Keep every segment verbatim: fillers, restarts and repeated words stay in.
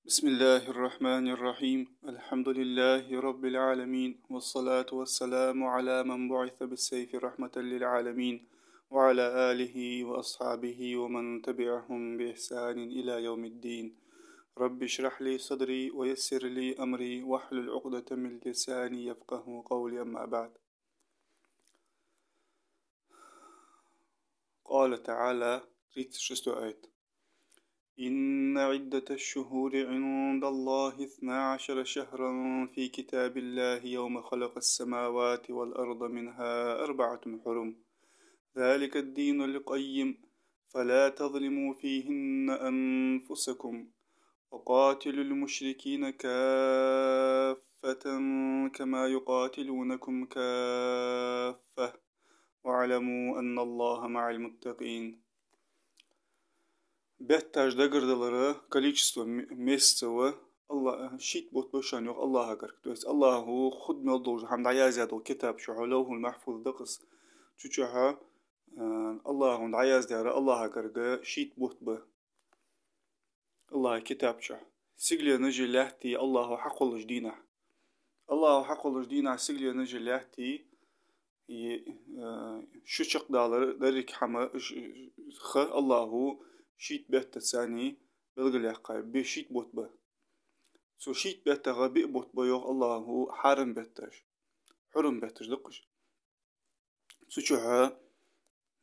بسم الله الرحمن الرحيم. الحمد لله رب العالمين، والصلاة والسلام على من بعث بالسيف رحمة للعالمين، وعلى آله وأصحابه ومن تبعهم بإحسان إلى يوم الدين. رب اشرح لي صدري ويسر لي أمري واحلل عقدة من لساني يفقه قولي. أما بعد. قال تعالى، тридцать шестой аят. إن عدة الشهور عند الله اثنا عشر شهرا في كتاب الله يوم خلق السماوات والأرض منها أربعة حرم، ذلك الدين القيم، فلا تظلموا فيهن أنفسكم، وقاتلوا المشركين كافة كما يقاتلونكم كافة، واعلموا أن الله مع المتقين. Бетташ дагардалара количество ме-, месяцех, Аллах, шийтта бутт ба шоана, йоах, Аллахьа гарга. То есть Аллахьа хургдола хӀама дӀаяздаь дола китаб чу, Лавхьул-Махьфуз да-кх из. Цу чу, а, Аллахьа дӀаяздаьр Аллахьа гарга шийтта бутт ба. Аллахьа китаб чу. Сигаленаши лаьттеи Аллахьа хьакхоллача дийнахьа. Аллахьа хьакхоллача дийнахьа сигаленаши лаьттеи, и, э, шу чакхдалар деррига хӀама, ш-, ха Аллахьа шийтта бетта царна белгалъяьккхай, бе шийтта бутт ба. Цу шийтта беттах биъ бутт ба, йоах Аллахьа, хьарам бетташ. Хьурум бетташ да-кх уж. Цу чу, а,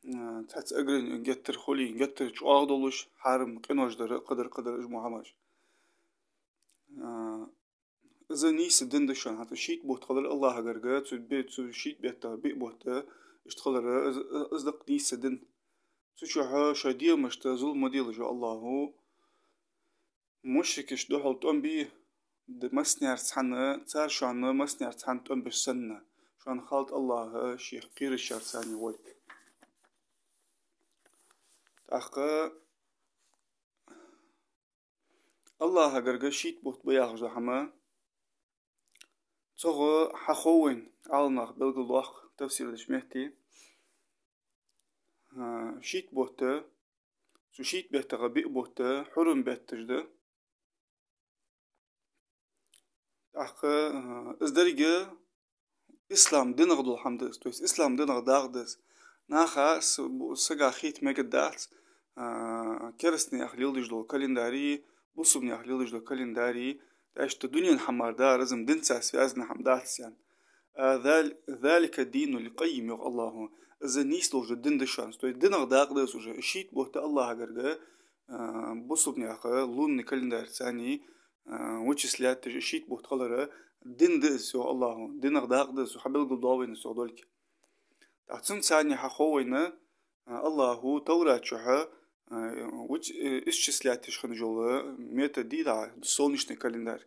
цхьацца ограни-, геттара хулий, геттара чӀоагӀа долаш, хьарам къинош дар, кхыдар, кхыдар уж мо хӀамаш. А, из нийса дин да шоана, хӀанз шийтта бутт хилар Аллахьа гарга, цу бе-, цу шийтта беттах биъ бутт, иштта хилар, из, из да-кх нийса дин. Цу чу шоай дегӀамашта зулам ма делаш, йоах Аллахьа. Мушрикашта духьал тӀом бе, д-, массанеца цхьана, цар шоана массанеца цхьана тӀом беш санна, шоана хилда Аллахьа шийх кхерачарца цхьана волга. ТӀаккха Аллахьа гарга шийтта бутт ба яхаш дола хӀама, цох хьахов вайна, Ӏаламнаха белгалдоаккх тафсир деча метте, а, шийтта бутт, цу шийтта беттах биъ бутт хьурум бетташ да. ТӀаккха, а, из деррига ислам динах дола хӀама да из, то есть ислам динах дакъа да из. Наха с-, бу-, сага хийта мегаргдац, а, керастий наха леладеш дола календарь, бусалба наха леладеш дола календарь, иштта дунен хӀама дар, из-м динца связанный хӀама дац аьнна. А, ذل-, ذلك الدين القيم, йоах Аллахьа. Из нийса долаш дола дин да шоана. То есть динах дакъа да из уже. Шийтта бутт Аллахьа гарга, а, бусалба наха лунный календарь царна, а, вычислять деш шийтта бутт хилар дин да из, йоах Аллахьа. Динах дакъа да из, хьабелгалдоал вайна из цох долга. ТӀаккха цунца цхьана хьахов вайна, а, Аллахьа Таврат чу, а, вычи-, э, исчислять деш хинна йола метод дий, да, солнечный календарь.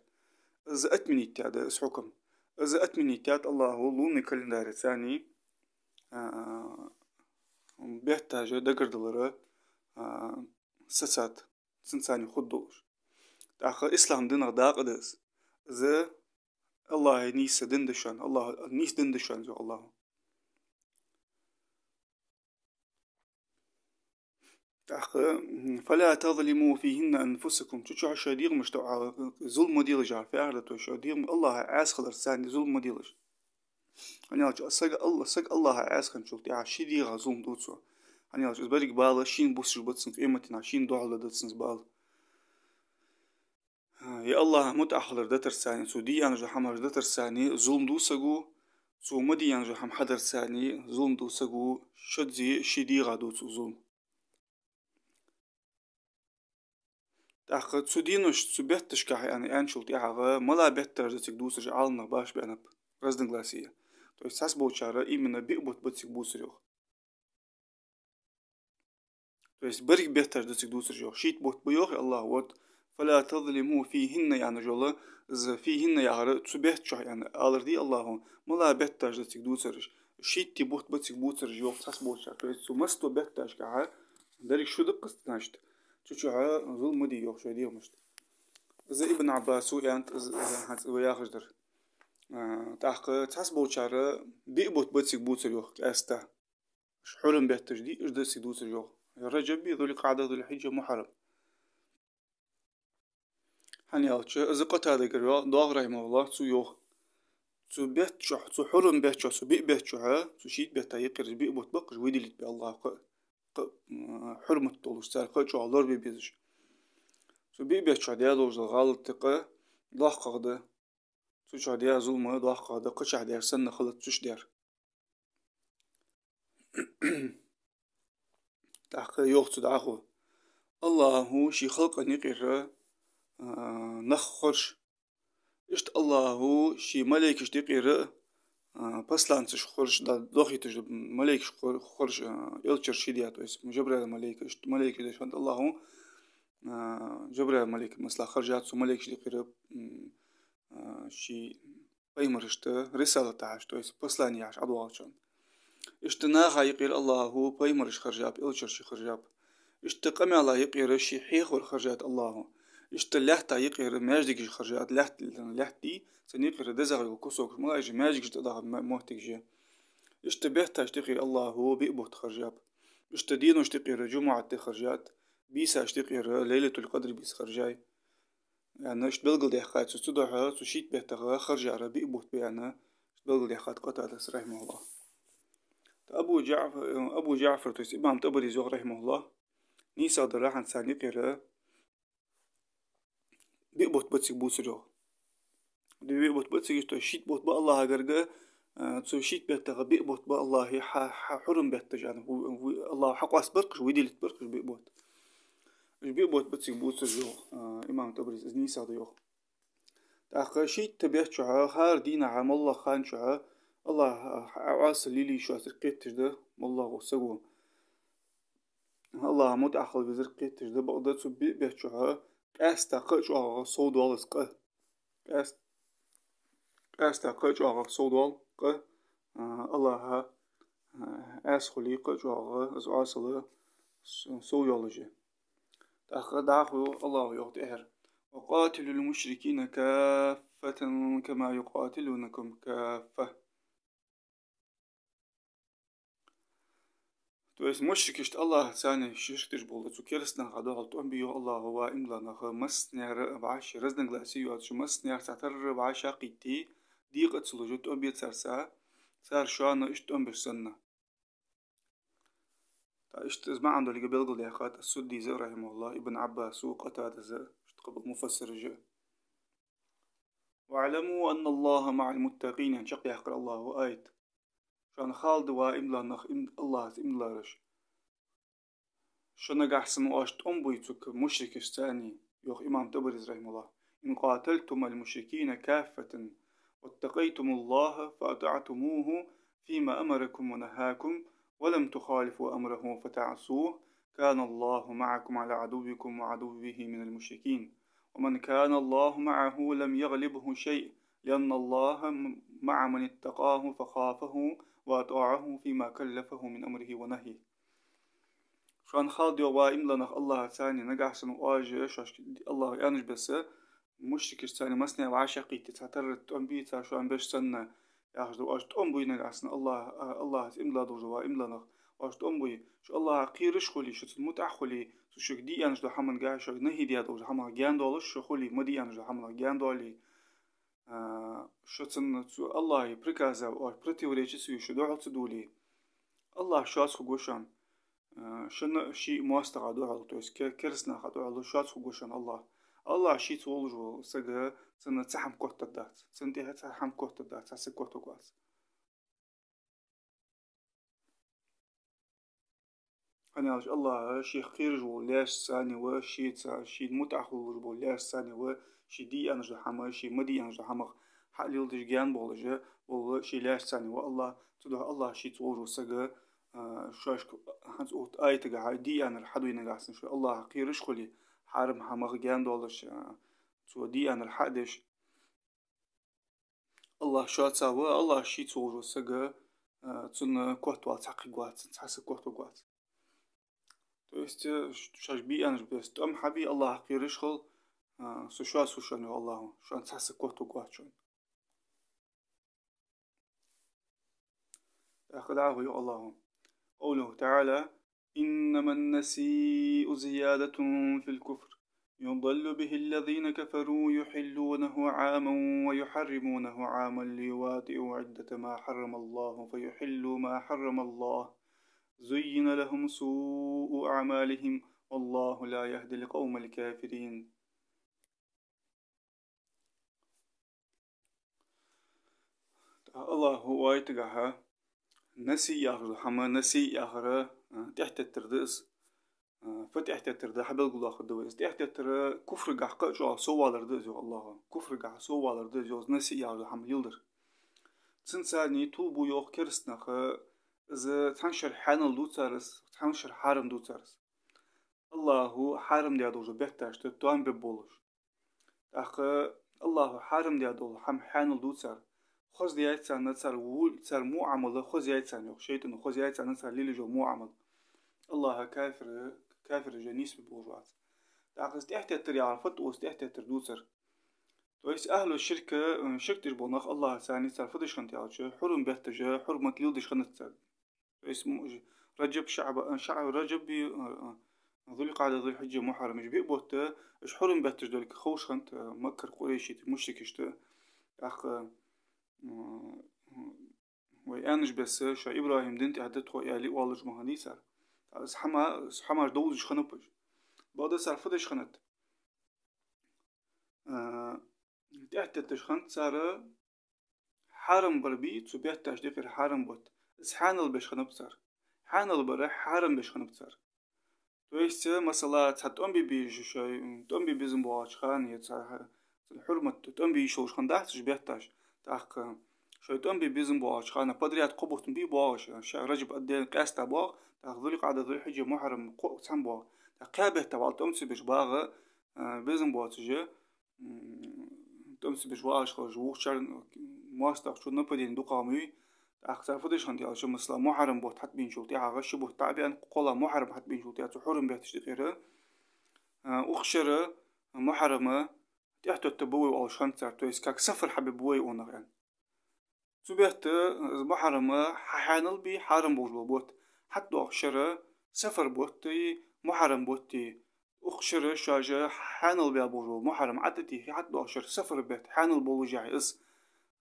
Из отменить даьд, из хьукам. Из отменить даьд Аллахьа лунный календарь царна, а, бетташ дагардалара, а, сацад, цунца цхьана хургдолаш. ТӀаккха ислам динах дакъа да из. Из Аллахьа нийса дин да шоана, Аллахьа нийса дин да шоана, йоах Аллахьа. ТӀаккха, м, فلا تظلموا فيهن أنفسكم. Цу чу шоай дегӀамашта, а, зулам ма делаш, а, фу яхар да, то есть шоай дегӀам-, Аллахьа Ӏаьса хиларца царна зулам ма делаш. ХӀана аьлча саг Алла-, саг Аллахьа Ӏаьса хинначул тӀехьагӀа ший дегӀа зулам ду цо. ХӀана аьлча из берригаш бала шийна бусаш ба цунна къематдийнахьа, шийна духьала да цунна из бала. А, е Аллахьа мутӀахьа хилар дитарца царна, цо де аьнна дола хӀамаш дитарца царна зулам ду саго, цо ма де аьнна дола хӀама хьадарца царна зулам ду саго, шозза ший дегӀа ду цо зулам. ТӀаккха цу дийнашка, цу бетташка аьнна, аьнначул тӀехьагӀа, мала бетташ да цига дувцараш, Ӏаламнаха башха баьннаб, разногласия. То есть цхьаболчар именно биъ бутт ба цига бувцар, йоах. То есть берригаш бетташ да цига дувцараш, йоах. Шийтта бутт ба, йоах Аллахьа, вот. فلا تظلموا فيهن аьнна йола, из فيهن яхар цу бетта чу аьнна алар дий Аллахьа, мала бетташ да цига дувцараш. Шийтта бутт ба цига бувцараш, йоах, цхьаболчар. То есть цу масса бетташка, деррига шу да-кх из, значит, цу чу зулам ма де, йоах, шоай дегӀамашта. Из Ибн Ӏаббаса аьннад, из, из хӀанз вай яхаш дар. А, тӀаккха цхьаболчар биъ бутт ба цига бувцар, йоах, къаьстта. Уж хьурум бетташ дий, уж да цига дувцараш, йоах. Раджаб, Зуль-КъаӀда, Зуль-Хьиджа, Мухьаррам. ХӀана аьлча, из Къатадагара йоагӀа, доагӀа, рахьимахӀуллахӀ, цо йоах. Цу бетта чухь, цу хьурум бетта чухь, цу биъ бетта чухь, цу шийтта бетта юкъера биъ бутт ба-кх уж выделить бе АллахӀа, кхы, кхы, м, хьурмат долаш, цар кхы а чӀоагӀа лорабе безаш. Цу биъ бетта чухь даь долаш дола гӀалат, къа доккхагӀа да. Цу чухь даь зулам доккхагӀа да, кхычахь даьр санна хилац цу чу даьр. ТӀаккха йоах цо дӀахо: АллахӀа ший халкъа юкъера, а, нах хорж. Иштта АллахӀа ший малейкашта юкъера, а, посланцаш хорж, да, дохийташ да малейкаш хор-, хорж, а, элчаш ший дия, то есть Жабраил малейка, иштта малейкаш да шоана АллахӀа, а, Жабраил малейка, масала, хоржад цу малейкашта юкъера, м, а, ший пайхамарашта рисалат яхьаш, то есть послани яхьаш ӀодоагӀачунна. Иштта наха юкъера АллахӀа пайхамараш хоржаб, элчаш ший хоржаб. Иштта къамаьла юкъера ший хьехавар хоржад АллахӀа. Иштта лаьтта юкъера маьждигаш хоржад, лаьтта, лаьтта дий, царна юкъера дезагӀа йола кусокаш, мала уж маьждигаш тӀадахьа мо-, моттигаш я. Иштта бетташта юкъера АллахӀа биъ бутт хоржаб. Иштта деношта юкъера жумӀат ди хоржад, бийсашта юкъера Лайлатуль-Къадр бийса хоржай. Аьнна, иштта белгалдаьккхад цо, цудухьа цу шийтта беттагӀа хоржар биъ бутт ба аьнна, иштта белгалдаьккхад Къатадас, рахьимахӀуллахӀ. ТӀаккха Абу ДжаӀф-, Абу ДжаӀфар, то есть имам ТӀабарис йоах, рахьимахӀуллахӀ, нийсагӀа дар хӀанз царна юкъера биъ бутт ба цига бувцар йоах. Ди биъ бутт ба цига, то есть шийтта бутт ба АллахӀа гарга, а, цу шийтта беттагӀа биъ бутт ба АллахӀа хьа-, хьа-, хьурум бетташ аьнна, ву-, ву-, АллахӀа хьакъоастабар-кх уж, выделить бар-кх уж биъ бутт. Уж биъ бутт ба цига бувцар йоах, а, имам ТӀабарис, из нийсагӀа да йоах. ТӀаккха шийтта бетта чухь, хӀара дийнахьа, моллагӀа хана чухь АллахӀа Ӏа-, Ӏоасал лелае йиш йоацар кхеташ да моллагӀа саго. АллахӀа мутӀахьа хила везар кхеташ да, бакъда цу биъ бетта чухь къаьстта кхы а чӀоагӀагӀа совдоал из къа. Къаьст-, къаьстта кхы а чӀоагӀагӀа совдоал къа, а, АллахӀа, а, Ӏаьса хуле, кхы а чӀоагӀагӀа из Ӏоасал с-, совйоалаш я. ТӀаккха дӀахо АллахӀа йоах тӀехьара: وقاتلوا المشركين كافة كما يقاتلونكم كافة. То есть мушрикашта, АллахӀаца ширк деш бола цу кераста наха духьал тӀом бе, йоах АллахӀа, ва иман дилла нах, массанена а вӀаши, разногласи йоацаш, массанена а цхьатарра вӀашагӀкхийтте, декъа ца луш тӀом бе царца, цар шоана иштта тӀом беш санна. ТӀаккха иштта из маӀан долга белгалдаьккхад ас-Суддийс, рахьимахӀуллахӀ, Ибн Ӏаббаса, Къатадаса, иштта кхыбола муфассираш а. واعلموا أن الله مع المتقين, чакхъяьккхар АллахӀа аят. Шоана хала да, ва иман дилла нах, им-, АллахӀаца иман диллараш. Шо нагахьа санна оаш тӀом бой цу мушрикашца, йоах имам ТӀабарис, рахьимахӀуллахӀ: إن قاتلتم المشركين كافة واتقيتم الله فأطعتموه فيما أمركم ونهاكم ولم تخالفوا أمره فتعصوه كان الله معكم على عدوكم وعدوه من المشركين، ومن كان الله معه لم يغلبه شيء، لأن الله مع من اتقاه فخافه وأطاعه فيما كلفه من أمره ونهيه. Шоана хала да, ва иман дилла нах, АллахӀаца нагахьа санна оаш, шоашка АллахӀа аьннача беса, мушрикашца массанена а вӀашагӀкхийтте, цхьатарра тӀом бе цар шоана беш санна, яхаш да, оаш тӀом бой нагахьа санна АллахӀ-, а, АллахӀаца иман дилла долаш, ва иман дилла нах, оаш тӀом бой. Шо АллахӀах кхераш хуле, шо цунна мутӀахьа хуле, цо шуга де аьнна долча хӀамангахьа, шуга нахьи даь долча хӀамах гаьна долаш шо хуле, ма де аьнна долча хӀамах гаьна доале, а, шо цунна, цу АллахӀа приказа оаш противоречить ца е, шо духьал ца доале, АллахӀ шоаца хургва шоана. А, шоана ший моастагӀа духьал, то есть ке-, кераста наха духьал шоаца хургва шоана АллахӀ. АллахӀ шийца волаш вола саг, цунна цхьа хӀама котдаргдац, цунна тӀехьа цхьа хӀама котдаргдац, цхьа саг котваргвац. ХӀана аьлча АллахӀ шийх кхераш вола лаьшца а ва, шийца, шийна мутӀахьа хулаш бола лаьшца а ва, ше де аьнна долча хӀамах, ше ма де аьнна долча хӀамах хьалеладеш гаьна болаш бола ший лаьшца а ва АллахӀ. Цудухьа АллахӀ шийца волаш вола саг, а, шоашка хӀанз укх аятагахьа де аьннар хьадой нагахьа санна, шо АллахӀах кхераш хуле, хьарам хӀамах гаьна доалаш, а, цо де аьннар хьа а деш, АллахӀ шоаца ва, АллахӀ шийца волаш вола саг, а, цунна котвала цхьаккха хургвац, цунна цхьа саг котваргвац. То есть, э, ш-, шоаш бе аьннача беса тӀом хьабе, АллахӀах кхераш хила, а, со шоаца ва шоана, йоах АллахӀа, шоана цхьа саг котваргвац шоана. ТӀаккха дӀахо йоах АллахӀа. قوله تعالى: إنما النسيء زيادة في الكفر يضل به الذين كفروا يحلونه عاما ويحرمونه عاما ليواطئوا عدة ما حرم الله فيحلوا ما حرم الله زين لهم سوء أعمالهم والله لا يهدي القوم الكافرين. Аллахӏа вайтагахьа насиъ яхаш дола хӏама, насиъ яхар, а, тӏехьатеттар да из. А, фу тӏехьатеттар да, хьабелгалдоаккхаргда вай. Из тӏехьатеттар куфрагахьа кхы а чӏоагӏа соввалар да из, йоах Аллахӏа. Куфрагахьа соввалар да из, йоах, из насиъ яхаш дола хӏама леладар. Цунцара тоба бу, йоах, кераста наха, из цхьан шера хьаьнал ду цар из, цхьан шера хьарам ду цар из. Аллахӏа хьарам даь дола бетташта тоам бергболаш. Тӏаккха Аллахӏа хьарам даь дола хӏама хьаьнал ду цар. Хоза яьй царна цар ву-, цар во Ӏамал хоза яьй царна, йоах, шайтӏана хоза яьй царна цар лелаеш йола во Ӏамал. Аллахӏа кафир, кафираш нийсбергболаш вац. Тӏаккха из тӏехьатеттар яхар фуд, из тӏехьатеттар дувцар. То есть ахӏлу ширк, э, ширк деш бола нах Аллахӏаца царна цар фу деш хиннад аьлча, хьурум бетташ хьурмат леладеш хиннад цар. То есть, м-, Раджаб, Шаъба-, Шаъ-, Раджаб, э, э, Зуль-Къаъда, Зуль-Хьиджа, Мухьаррам, уж биъ бутт, уж хьурум бетташ долга ховш хиннад, э, Маккара къурайший, мушрикашта. Тӏаккха, м, вай аьннача беса, шоай ИбрахӀима дина тӏа да тхо аьле оалаш ма хиннадий цар. Из хӏама, из хӏамаш довзаш хиннаб уж. Бакъда цар фу деш хиннад? Э, тӏехьатетташ хиннад цар, хьарам бар бий, цу бетташта юкъера хьарам бутт. Из хьаьнал беш хиннаб цар. Хьаьнал бар хьарам беш хиннаб цар. То есть, масала, цхьа тӏом бе безаш, шоай, м, тӏом бе безам боагӏача хана, е цхьа, цхьа хьурмат, тӏом бе йиш йолаш хиннадац уж бетташ. Тӏаккха шоай тӏом бе безам боагӏача хана подряд кхо бутт бий боагӏаш, ша Раджаб отдельно къаьста боагӏа, тӏаккха Зуль-Къаъда, Зуль-Хьиджа, Мухьаррам кхо цхьана боагӏа. Тӏаккха кхаь бетта вал тӏом ца беш багӏа, а, безам боацаш, м, тӏом ца беш вагӏаш хилча, вокхачар моастагӏчун нападени дукхагӏа ма юй. Тӏаккха цар фу деш хиннад аьлча, масала, Мухьаррам бутт хьатӏабенача тӏехьагӏа ши бутт дӏа а баьнна, кхоалагӏа Мухьаррам хьатӏабенача тӏехьа цу хьурум бетташта юкъера, а, укх шера Мухьаррама тӏехьатетта ба вай оалаш хиннад цар, то есть как Сафар хьабергба вай оаха аьнна. Цу бетта, э, Мухьаррама хьа-, хьаьнал бий, хьарам болаш бола бутт. ХьатӀадоагӀача шера Сафар бутт а, Мухьаррам бутт а. Укх шера шоаш хьаьнал баь болаш бола Мухьаррам ӏотӏатехе, хьатӀадоагӀача шера Сафар бетта хьаьнал болаш яхье из,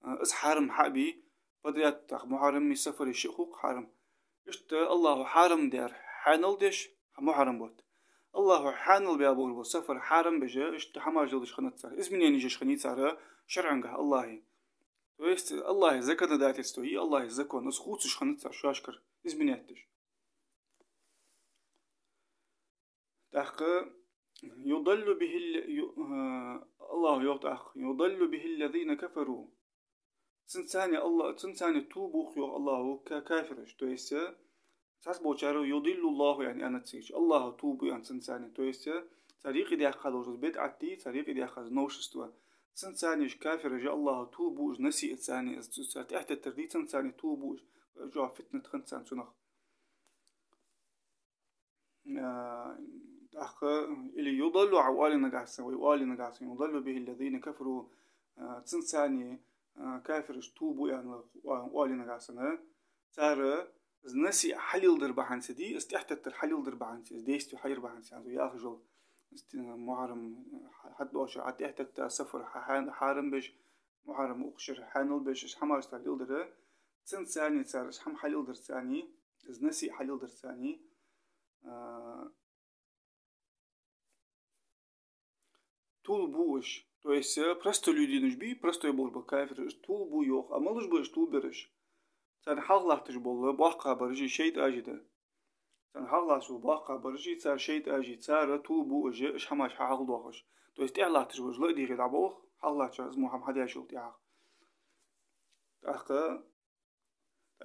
э, из хьарам хьа а бий, подряд тӏаккха Мухьаррам а, Сафар а шиъ хулаш хьарам. Иштта Аллахӏа хьарам даьр хьаьнал деш, Мухьаррам бутт. Аллахӏа хьаьнал баь болаш бола Сафар хьарам беш, иштта хӏамаш леладеш хиннад цар. Изменени еш хиннай цар шарӏангахьа Аллахӏа. То есть Аллахӏа законодательство, и Аллахӏа закон, из хувцаш хиннад цар шоашкара, изменять деш. ТӀаккха يضل به ال-, ю-, а, Аллахӏа йоах тӀаккха: يضل به الذين كفروا. Цунцара Аллахӏ, цунцара тоба бу, йоах Аллахӏа, ка-, кафираш. То есть, э, цхьаболчар يضل الله аьнна аьннад цигача. Аллахӏа тоба бу аьнна цунцара. То есть, э, цар юкъедаьккха долаш дола бидӏат, цар юкъедаьккха новшество. Цунцара уж кафираш Аллахӏа тоба бу уж насиъ царна, из цу-, цар тӏехьатеттар дий цунцара тоба бу уж, чӏоагӏа фитнат хиннад царна цунах. А, тӏаккха или يضل Ӏа оале нагахьа санна, вай оале нагахьа санна, يضل به الذين كفروا, а, цунцара, а, кафираш тоба бу аьнна оа-, оале нагахьа санна, цар из насиъ хьалеладар бахьанца дий, из тӏехьатеттар хьалеладар бахьанца, из действие хьаяр бахьанца, хӏанз яхаш йола, из т-, Мухьаррам хьа-, хьатӏадоагӏача шера тӏехьатетта, Сафар хьа-, хьа-, хьарам беш, Мухьаррам укх шера хьаьнал беш, из хӏамаш цар леладар, цунцара цар из хӏама хьалеладар царна, из насиъ хьалеладар царна, а, тоба бу уж. То есть, э, простолюдинаш бий, простой болаш бола кафираш, тоба бу йоах. А малаш ба уж тоба бераш? Царна хьалха латташ бола боккхагӏбараш а, шайтӏаш а да. Царна хьалха латташ бола боккхагӏбараш а, цар шайтӏаш а, цар тоба бу уж, уж хӏамаш хьалха доахаш. То есть тӏехьа латташ болаш ла а дийгӏе дӏаболх, хьалха латтачар из мо хӏама хьадаьчул тӏехьагӏа. Тӏаккха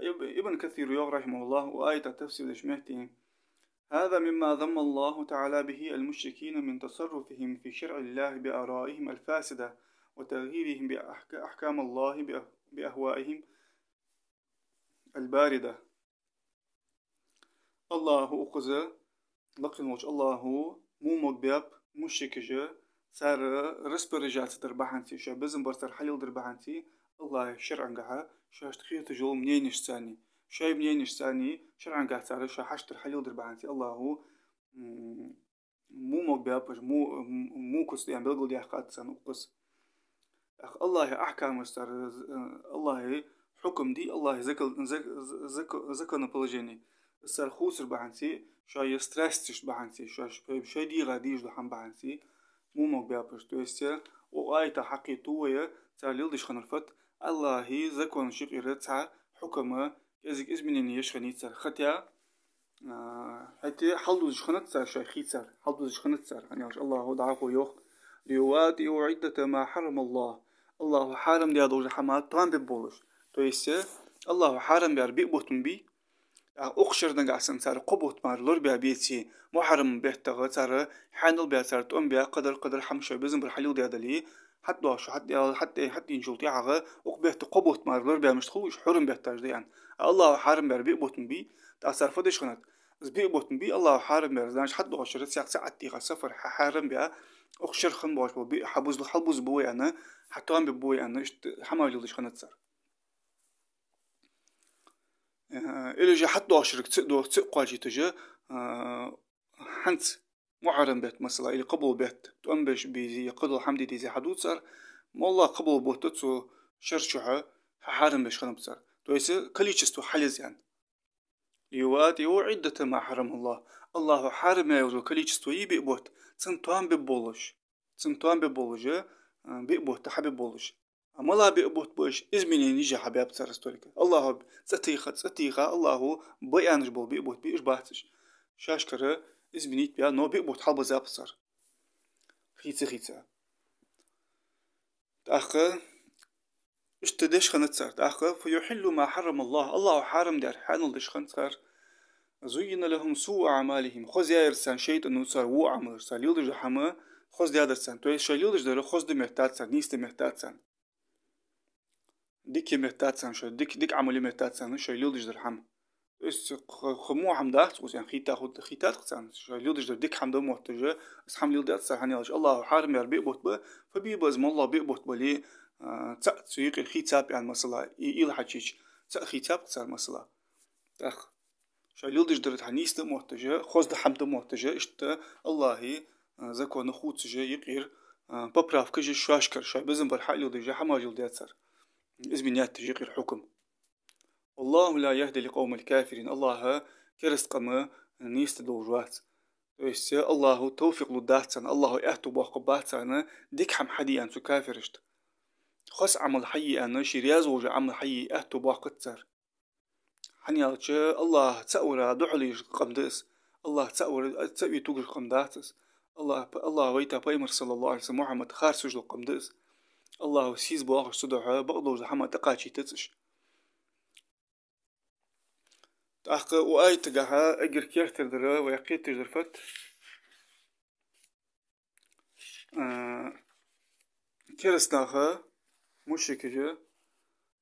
Иб-, Ибн Касира йоах, رحمه الله, укх аята тафсир деча метте: هذا مما ذم الله تعالى به المشركين من تصرفهم في شرع الله بآرائهم الفاسدة وتغييرهم بأحك-، أحكام الله بأه-، بأهوائهم الباردة. Аллахӏа укхаза, лакхе волча Аллахӏа во могадаьд мушрикаш, цар распоряжаться дар бахьанца, шоай безам бар цар хьалеладар бахьанца, Аллахӏа шарӏангахьа шоашта хеташ йола мненеш царна. Шоай мненеш царна, шарӏангахьа цар шоай хьаштар хьалеладар бахьанца Аллахӏа, м, Во мог баьб уж, во, во куц да аьнна белгалдаьккхад царна укхаза. ТӀаккха АллахӀа ахькамаш цар, э, АллахӀа хьукам дий, АллахӀа закал-, зак-, зак-, законоположени, цар хувцар бахьанца, шоай страсташ бахьанца, шоаш, шоай дегӀа дезаш дола хӀама бахьанца, во мог баьб уж. То есть, э, укх аятах хьакхетаду вай, цар леладеш хиннар фуд, АллахӀа законаш юкъера цхьа хьукам, кӀезига изменени еш хиннай цар. Хотя, а, хӀаьта хьалдузаш хиннад цар шоай хийцар, хьалдузаш хиннад цар, хӀана аьлча АллахӀа дӀахо йоах: «ليواطئوا عدة ما حرم الله». АллахӀа хьарам даь дола хӀама тоам бергболаш. То есть, э, АллахӀа хьарам баьр биъ бутт ма бий, а укх шера нагахьа санна цар кхо бутт мара лорабаь беце, мухьаррам беттагӀа цар хьаьнал баь, цар тӀом баь, кхыдар-кхыдар хӀама шоай безам бар хьалеладаь дале, хьатӀадоагӀаш, хьатӀадаьл-, хьатӀа-, хьатӀадийначул тӀехьагӀа укх бетта кхо бутт мара лорабаь мишта хул, уж хьурум бетташ да аьнна. А АллахӀа хьарам баьр биъ бутт ма бий, тӀаккха цар фу деш хиннад? Из биъ бутт ма бий АллахӀа хьарам баьр, значит, хьатӀадоагӀача шера цхьа, цхьа аттига сафар хьа-, хьарам баь, укх шера хинна боагӀаш бола биъ хьабузал-, хьалбузаргба вай аьнна, хьатоам бергба вай аьнна, иштта хӀамаш леладеш хиннад цар. Э, или же хьатӀадоагӀача шерага ца а до-, ца а кхоачийташ, э, хӀанз мухьаррам бетта, масала, или кхыбола бетта, тӀом беш безе, е кхыдола хӀама де дезе хьаду цар, моллагӀа кхыбола бутт цу шера чухьа хьа-, хьарам беш хиннаб цар. То есть, э, количество хьалъяза аьнна. «ليواطئوا عدة ما حرم الله». АллахӀа хьарам яь йола количество я биъ бутт, цун тоам бергболаш. Цун тоам бергболаш, э, биъ бутт хьабергболаш. А мала биъ бутт ба уж? Изменени еш хьабаьб цар столько. АллахӀа цӀи тийха, цӀи тийха, АллахӀа ба аьнна бола биъ бутт бий, уж бац уж. Шоашкара изменить баь, но биъ бутт хьалбизаб цар. Хийца-хийца. ТӀаккха иштта деш хиннад цар. ТӀаккха: «فيحلوا ما حرم الله». АллахӀа хьарам даьр хьаьнал деш хиннад цар. «زين لهم سوء أعمالهم». Хоза яьяр царна шайтӀано цар во Ӏамалаш, цар леладеш дола хӀама хоза даьдар царна. То есть шоай леладеш дар хоза да меттац царна, нийса да меттац царна. Дика меттац царна шоай, дика, дика Ӏамал меттац царна шоай леладеш дар хӀама. То есть кхы, кхы во хӀама дац укхаза аьнна хийтта ху-, хийттад-кх царна, шоай леладеш дар дика хӀама да мотташ, из хӀама леладаьд цар, хӀана аьлча АллахӀа хьарам яьр биъ бутт ба, фу биъ ба из, моллагӀа биъ бутт бале, а, цаӀ цу юкъера хийцаб аьнна, масала, и-, уйла хьачуйича, цаӀ хийцаб-кх цар, масала. ТӀаккха шоай леладеш дар хьа нийса да мотташ, хоза да хӀама да мотташ, иштта АллахӀа, а, законаш хувцаш юкъера, а, поправкаш еш шоашкара, шоай безам бар хьа а леладеш, хӀамаш леладаьд цар. Изменять деш юкъера хьукам. «والله لا يهدي القوم الكافرين». АллахӀ кераста къам нийса долаш вац. То есть АллахӀа товфикъ лургдац царна, АллахӀа аьттув боаккхаргбац царна дика хӀама хьаде аьнна цу кафирашта. Хоза Ӏамал хьае аьнна, ше раьза волаш Ӏамал хьае аьттув боаккхац цар. ХӀана аьлча АллахӀ цаӀ вара духьале еш къам да из. АллахӀ цаӀ вар, цаӀ ве тугаш къам дац из. АллахӀ, АллахӀ вайта Пайхамар, صلى الله عليه وسلم, Мухьаммад харцвеш дола къам да из. АллахӀа сийсаз боагӀаш цудухьа бакъдолча хӀамах тӀакхачийтац уж. ТӀаккха укх аятагахьа эггара керттера дар, вай кхетадеш дар фуд? А, кераста наха, мушрикаша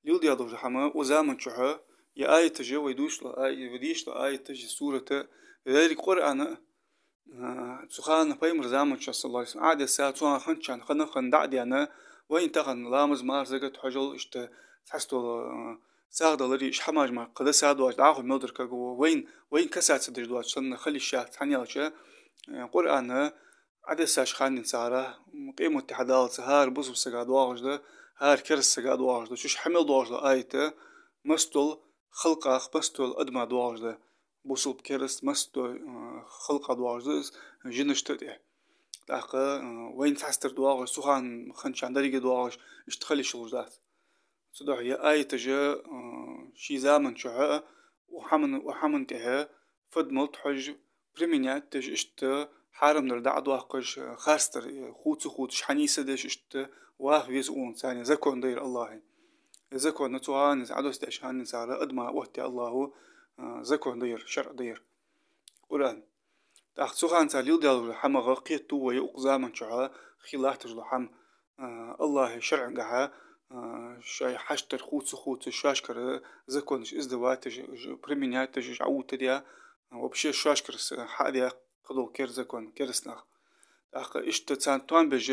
леладеш дола хӀама укх заман чухьа, е аяташ, вай дувцаш дола ай-, вай дийша дола аяташ, сурат, деррига Къуръан, а, цу хана Пайхамара заман чухь, صلى الله عليه وسلم, Ӏодесса, цу хана хинначарна хана-хана дӀа а даьнна, вайна тахан ламаз, марха, закат, хьажол, иштта цхьацца дола, а, сагӀа далари, уж хӀамаш мара кхы дӀа-сагӀа доацаш, дӀахо мел дар кагаву, вайна, вайна касаться деш доацаш санна хила йиш яц, хӀана аьлча, а, Къуръан Ӏодессача ханнахьа цхьара, м, къематди хьадаллалца хӀара бусалба сага доагӀаш да, хӀара кераста сага доагӀаш да, цу чу хьа мел доагӀаш да аят, масса дола халкъах, масса дола адама доагӀаш да. Бусалба, кераста, масса дола, э, халкъах доагӀаш да из, жинашта а тӀа. ТӀаккха, э, вайна цхьаццадер доагӀаш, цу хана хинначарна деррига доагӀаш, иштта хила йиш йолаш дац. Цудухьа ер аяташ, э, ший заман чухьа, укх хӀаман, укх хӀаман тӀа фадмалт хьожаш, применять деш, иштта хьарам дар дӀа а доаккхаш, харц дар, э, хувца-хувцаш хьанийсдеш, иштта ваха веза укхунца, царна закон да ер АллахӀа. Ер закон цу хана из Ӏодоссадеча ханнахьа цхьара адама оттадаь АллахӀа, а, закон да ер, шарӀ да ер, Къуръан. ТӀаккха цу хана цар леладеш дола хӀамах кхетаду вай укх заман чухьа хила латташ дола хӀама, а, АллахӀа шарӀагахьа, а, шоай хьаштдар хувца-хувцаш, шоашкара законаш издавать деш, уж применять деш, уж Ӏоувттаргья, а, вообще шоашкара с-, хьадаь кхыдола керда закон кераста наха. ТӀаккха иштта царна тоам беш,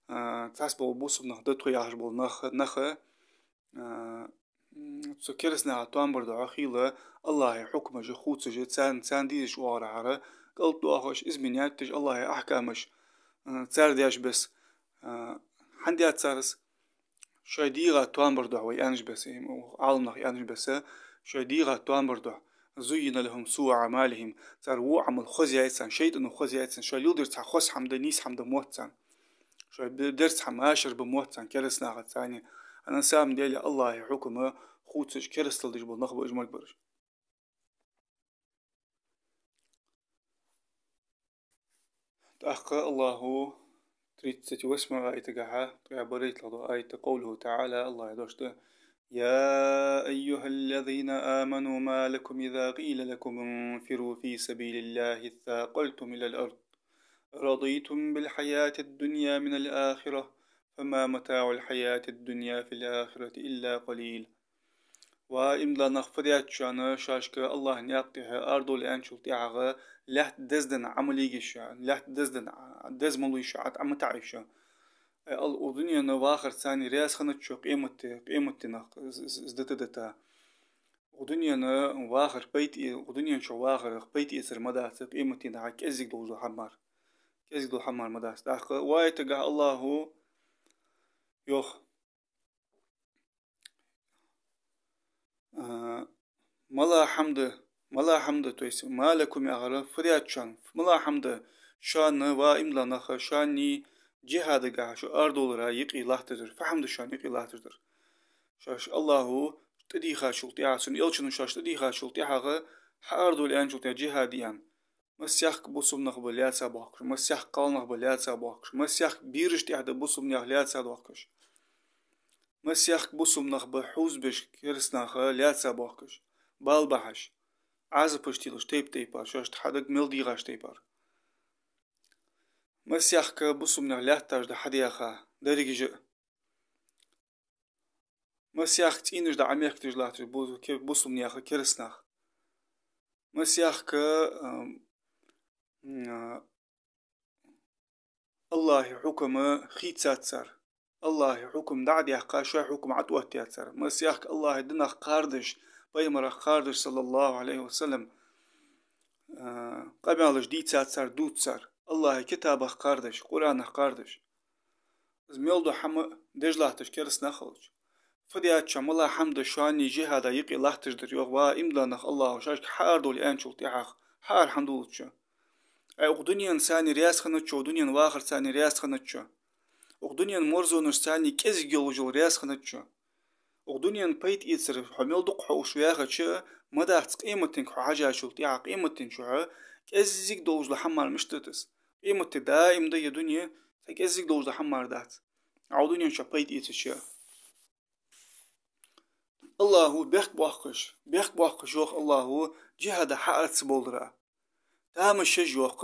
а, цхьабола бусалба нах да тхо яхаш бола нах, нах, а, м, цу кераста наха тоам бар духьа хийла АллахӀа хьукмаш хувцаш, царна, царна дезаш оагӀорахьара кӀалтӀадоахаш, изменять деш АллахӀа ахькамаш, а, цар деш бесса, а, хӀана даьд цар из? Шоай дегӀа тоам бар духьа, вай аьннача бесса, Ӏаламнаха аьннача бесса, шоай дегӀа тоам бар духьа. زين لهم سوء أعمالهم. Цар во Ӏамал хоза яьй царна, шайтӀано хоза яьй царна, шоаш леладер цхьа хоза хӀама да, нийса хӀама да мотт царна. Шоаш бе-, дер цхьа машар ба мотт царна, кераста нахаца цхьана. А на самом деле АллахӀа хьукам хувцаш, керастал деш бола нах ба уж, мегаш бараш. ТӀаккха АллахӀа тридцать восьмой аятагахьа, ткъаь барайтталагӀа аят, قوله تعالى, АллахӀа дош да: يا أيها الذين آمنوا ما لكم إذا قيل لكم انفروا في سبيل الله اثاقلتم إلى الأرض أرضيتم بالحياة الدنيا من الآخرة فما متاع الحياة الدنيا في الآخرة إلا قليل. Ва иман дилла нах, фу даьд шоана, шоашка АллахӀа наькъа тӀехьа арадовла аьнначул тӀехьагӀа лаьтта дезаденна Ӏамал йийгий шо, лаьтта дезаденна, деза ма луй шо, Ӏа, Ӏа ма таӀий шо. Э, ал-, укх дунен вахар царна раьза хиннад шо къематди, къематдийнах з-, з-, дата-дата. Укх дунен вахар пайда э-, укх дунен чу вахарах пайда эцар ма дац, къематдийнахьа кӀезига долаш дола хӀама мара. КӀезига дола хӀама мара ма дац. ТӀаккха вай аятагахьа АллахӀа йоах: А, ма ла хӀама да, ма ла хӀама да, то есть, ما لكم яхар, фу даьд шоана, ма ла хӀама да шоана, ва иман дилла нах, шоана джихӀадагахьа шо арадовлара юкъе латташ дар, фу хӀама да шоана юкъе латташ дар. Шоаш АллахӀа тӀадийхачул тӀехьагӀа, цун элчано шоаш тӀадийхачул тӀехьагӀа, хьаарадовла аьнначул тӀехьагӀа джихӀаде аьнна. Массехк бусалба нах ба лаьца боахкаш, массехк кхалнах ба лаьца боахкаш, массехк бераш тӀехьа да бусалба наьха лаьца доахкаш. Массехк бусалба нах ба хьувзабеш кераста наха лаьца боахкаш, бала бахьаш, Ӏазапаш телаш тайп-тайпара, шоашта хьадага мел дийгӀача тайпара. Массехк бусалба наьха лаьтташ да хьадаьха, дерригаш а. Массехк цӀийнаш да Ӏомехкадеш латташ бу-, ке-, бусалба наьха кераста нах. Массехк, ам, а, АллахӀа хьукам хийцац цар. АллахӀа хьукам дӀа а даьккха, шоай хьукам ӀотӀаоттадаьд цар. Массехк АллахӀа динах кхардаш, пайхамарах кхардаш, صلى الله عليه وسلم, а, къамаьлаш дийцад цар, дувц цар. АллахӀа китабах кхардаш, Къуръанах кхардаш. Из мел дола хӀама деш латташ кераста нах хилча. Фу даьд шоана, ма ла хӀама да шоана джихӀада юкъе латташ дар, йоах, ва иман дилла нах, АллахӀа шоашка хьаарадовла аьнначул тӀехьагӀа, хьаара хӀана довлац шо? Ай, укх дунен царна раьза хиннад шо, укх дунен вахар царна раьза хиннад шо. Укх дунен марзонаш царна кӀезига йолаш йола раьза хиннад шо. Укх дунен пайда эцар хьо мел дукха хьоаш ваьхача, ма дац къематденга хьо хьежачул тӀехьагӀа, къематден чухь кӀезига долаш дола хӀама мара мишта да из? Къематди даим да, ер дуне цхьа кӀезига долаш дола хӀама мара дац, Ӏа укх дунен чухь пайда эцача. АллахӀа бехк боаккхаш, бехк боаккхаш, йоах АллахӀа, джихӀада хьаара ца бовлара. Тамаш еш, йоах,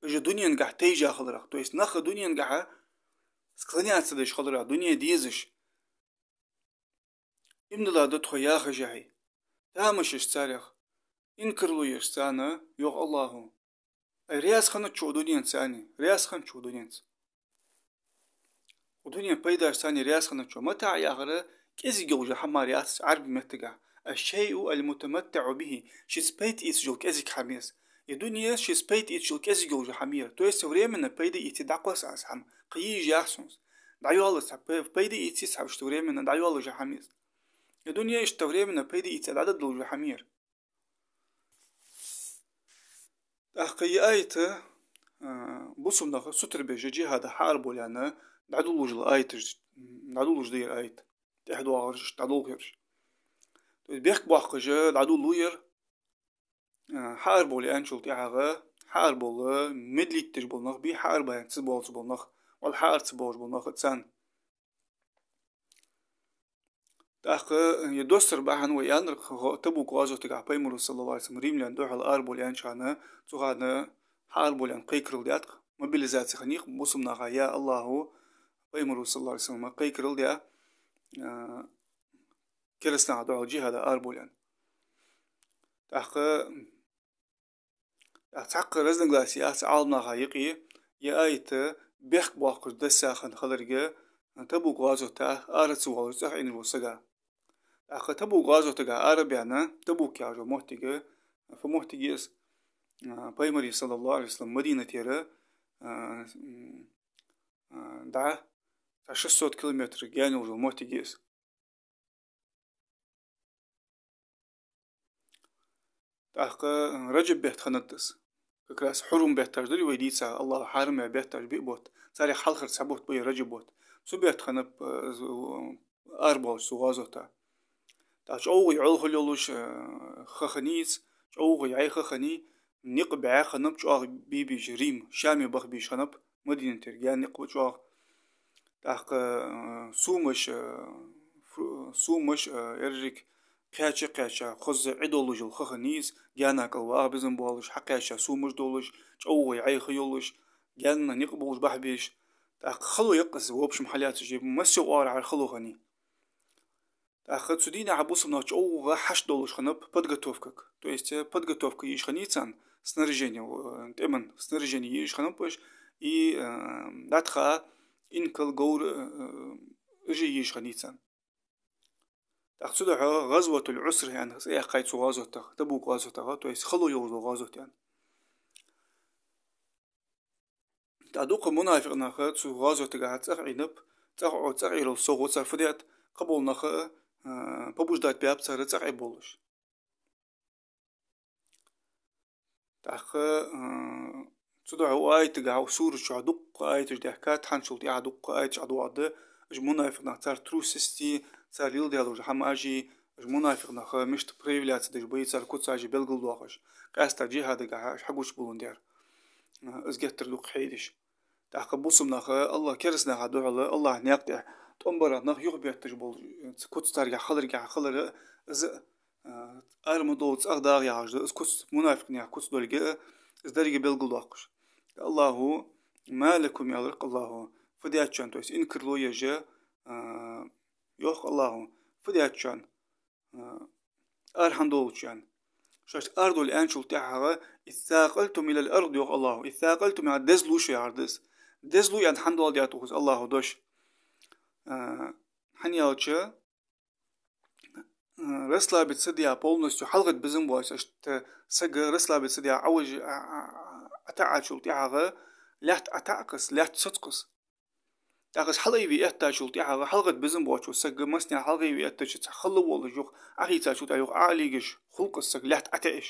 уж дуненгахьа тайжа хиларах. То есть нах дуненгахьа склоняться деш хиларах, дуне дезаш. Иман дилла да тхо яхаш яхье. Тамаш еш царех, инкарло еш царна, йоах АллахӀа. Ай, раьза хиннад шо укх дуненца, аьнна, раьза хиннад шо укх дуненца. Укх дунен пайдаш царна раьза хиннад шо. متاع яхар кӀезига йолаш йола хӀама мара яц Ӏарбий меттагахьа. الشيء المتمتع به, шийца пайда эцаш йола кӀезига хӀама я из. Ер дуне шийца пайда эцаш йола кӀезига йолаш йола хӀама я ер. То есть временно пайда эце дӀакхосс аз хӀама, кхы е йиш яц сона из. ДӀайоалаш цхьа пай-, пайда эце цхьа, иштта временно дӀайоалаш йола хӀама я из. Ер дуне иштта временно пайда эце дӀадоалаш йола хӀама я ер. ТӀаккха ер аят, а, бусалба нах сутара беш джихӀада хьаарабовла аьнна дӀадоладеш дола аяташ, дӀадоладеш да ер аят. ТӀехьа доагӀараш, дӀадолхараш. То есть бехк боаккхаш дӀадоладу ер, а, хьаарабовла аьнначул тӀехьагӀа, хьаарабовла, медлить деш бола нах бий, хьаарабовла аьнна ца боалаш бола нах, валла хьаара ца бовлаш бола нах царна. ТӀаккха ер доссара бахьан вай аьннар, гӀо-, Табук гӀазотагахьа пайхамаро, صلى الله عليه وسلم, римлян духьал арабовла аьннача хана, цу хана хьаарабовла аьнна кхайкарал даьд-кх, мобилизаци хиннай-кх бусалба наха, я АллахӀа, пайхамаро, صلى الله عليه وسلم, кхайкарал даьд, а, кераста наха духьал джихӀада арабовла аьнна. ТӀаккха ТӀаккха цхьаккха разногласи яц Ӏаламнаха юкъе, ер аят бехк боаккхаш десса хинна хиларга, Табук гӀазота ара ца воалаш цӀагӀа Ӏийна вола сага. ТӀаккха Табук гӀазотагахьа ара а баьнна, Табук яхаш йола моттиг, фу моттиг я из? а, Пайхамара, саллаллаху Ӏалайхи ва саллам, Мадинатера, а, м, а, дӀа, цхьа шестьсот километр гаьна йолаш йола моттиг я из. ТӀаккха, м, Раджаб бетта хиннад из. Как раз хьурум бетташ дарий вай дийцар, АллахӀа хьарам яь бетташ биъ бутт. Царех хьалхара цхьа бутт ба ер Раджаб бутт. Цу бетта хиннаб, э, з-, арабоалаш цу гӀазота. ТӀаккха чӀоагӀа йӀовхал йолаш, э, ха хиннай из, чӀоагӀа йӀай ха хиннай, никъ бӀаь хиннаб чӀоагӀа бе-, беш, Рим, Шаме баха беш хиннаб, Мадинатера гаьна никъ ба чӀоагӀа. ТӀаккха, э, сомаш, э, фу-, сомаш, э, ерриг кхаьча-кхаьча, хоза Ӏи долаш йола ха хиннай из, гаьна кӀал ваха безам болаш, хьакхаьча сомаш долаш, чӀоагӀа йӀай ха йолаш, гаьна никъ болаш баха беш. ТӀаккха хало я-кх из, в общем, хьаллаьцача, массайолча оагӀорахьара хало хиннай. ТӀаккха цу дийнахьа бусалба нах чӀоагӀа хьашт долаш хиннаб подготовкага. То есть, э, подготовка еш хиннай царна, снаряжение, э, тӀема снаряжение еш хиннаб уж, и, э, дӀатӀаха инкал, говр, э, э, уж еш хиннай царна. ТӀаккха цудухьа ГӀазватуль-Ӏусра аьнна цӀи яьккхай цу гӀазотах, Табук гӀазотах, то есть хало йолаш йола гӀазот я. ТӀаккха дукха мунафикъ нах цу гӀазотагахьа цӀагӀа Ӏийнаб, цӀагӀа Ӏо-, цӀагӀа Ӏерал совгӀа цар фу даьд, кхыбола нах, а, побуждать баьб цар цӀагӀа Ӏебболаш. ТӀаккха, а, цудухьа укх аятагахьа, укх сурата чу дукха аяташ даьхкад, хӀанзчул тӀехьа дукха аяташ ӀодоагӀаргда, уж мунафикъ нах, цар трусости, цар леладаь долча хӀамаши, уж мунафикъ нах мишта проявляться деш ба, цар куцаш белгалдоахаш, къаьстта джихӀадагахьа уж хьагучабаландаь. А, из геттара дукха хьедеш. ТӀаккха бусалба нах, АллахӀ, кераста наха духьала, АллахӀа наькъа тӀа тӀом бара нах юхабетташ бола, ц-, куц царгахьа хиларгахьа хилар, из, а, ара ма довла, цӀагӀа дагӀа яхаш да, из куц, мунафикъ наьха куц долга, из деррига белгалдоаккхаш. АллахӀа, «ما لكم», аьлар-кх АллахӀа, фу даьд шоана, то есть инкарло еш, а, йоах АллахӀа, фу даьд шоана, а, ара хӀана доалача шоана. Шоашта ара доал аьнначул тӀехьагӀа, «اثاقلتم إلى الأرض», йоах АллахӀа. «اثاقلتم» яхар дезалу шо яхар да из. Дезалу аьнна хӀана доаладаьд укхаза АллахӀа дош? А, хӀана аьлча, а, расслабиться деш полностью хьалгӀатта безам боацаш, иштта саг расслабиться деш Ӏовижа, а, а, а, ӀотаӀачул тӀехьагӀа, лаьтта ӀотаӀакх из, лаьтта соцакх из. ТӀаккха из хьалаайве эттачул тӀехьагӀа хьалгӀатта безам боацаш вола саг, массане хьалгӀайве эттача цхьа хала волаш юха Ӏохийцачул тӀехьагӀа юха Ӏолегаш хул-кх из саг, лаьтта ӀотаӀаш.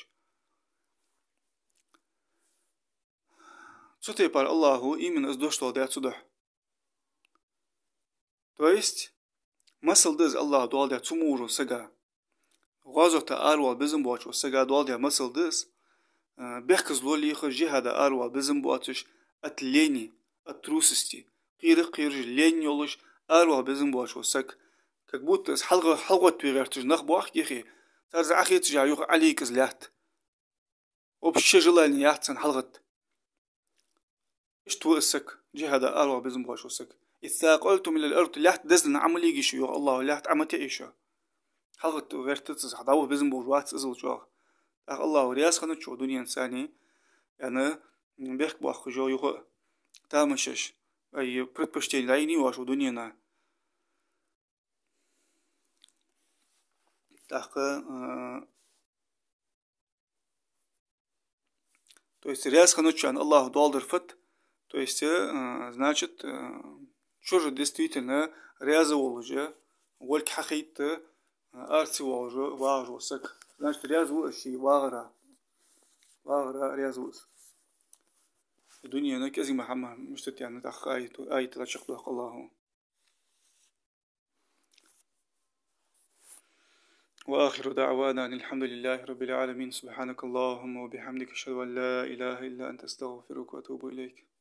Цу тайпара АллахӀа именно из дош доаладаьд цудухьа. То есть, масал да из АллахӀа доаладаь цу мо волча сага. ГӀазота аравала безам боацаш вола сага доаладаь масал да из, а, бехказло лийхаш, джихӀада аравала безам боацаш, от лени, от трусости, кхерах-кхераш, лень йолаш, аравала безам боацаш вола саг. Как будто из хьалгӀа-, хьалгӀатта ве гӀерташ нах боахк йихи, цар из Ӏохийцача юха Ӏолег из лаьтта. Общее желание яц цун хьалгӀатта. Иштта ва из саг, джихӀада аравала безам боацаш вола саг. «اثاقلتم إلى الأرض», лаьтта дезалга Ӏо ма леге шо, йоах АллахӀа, лаьтта Ӏо ма таӀе шо. ХьалгӀатта гӀертац из, хьа дӀаваха безам болаш вац из цӀоагӀа. ТӀаккха АллахӀа раьза хиннад шоана дунен цани, яьнна, бехк боаккхаш юха тамашаш, ай, предпочтение дӀаеннай оаш укх дунена. ТӀаккха, а, то есть, раьза хиннад шоана АллахӀа доаладар фуд, то есть, а, значит, а, чура действительно раьза волаш, волга хьахайтта, а, ара ца воалаш вагӀаш вола саг. Значит, раьза ва из ший вагӀара. ВагӀара раьза ва из. Дунена кӀезига ма хӀама, мишта да аьнна, тӀаккха аят, аят чакхдоаккх АллахӀа. وآخر دعوانا أن الحمد لله رب العالمين. سبحانك اللهم وبحمدك، أشهد أن لا إله إلا أنت، أستغفرك وأتوب إليك.